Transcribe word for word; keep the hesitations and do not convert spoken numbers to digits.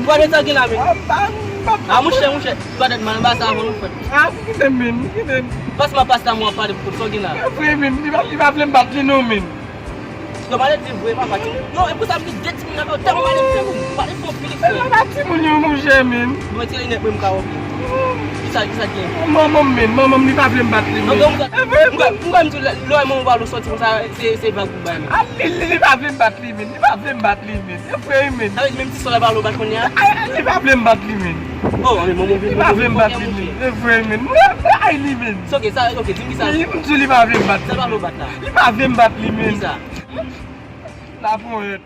Gade sa gen la, men. A, monchè, monchè, gade mal ba sa avan nou fè. A, kite m, men, kite m. Pas ma pas la, mwen pale pou sa gen la. E vre, men, li pa, li pa vle m bat li non, men. Yo, malè di vre, papa, ti. Yo, e pou sa m di de timoun nan, yo, tèlman malè, timoun. Pale fò, pili fò. E pa timoun yo, monchè, men. Mwen tire nèt, mwen, m ka wè. Kisa, kisa gen? Manman m, men, manman m, li pa vle m bat li, men. E vre, men. Mwen, mwen, mwen, lè manman w pale w sòti konsa, se, se vag ou bay, men. A, li, li, li pa vle m bat li, men. Li pa vle m bat li, men. E vre, men. Sa vle di menm ti sò la pale w bat kounye a? A, li pa vle m bat li, men. Oh, men manman w vin. Li pa vle m bat li, men. E vre, men. Mwen, mwen ay li, men. Se ok, sa, ok, di m kisa. Li, m di li pa vle m bat li. Sa pale w bat la? Li pa vle m bat li, men. Kisa? La ponyèt.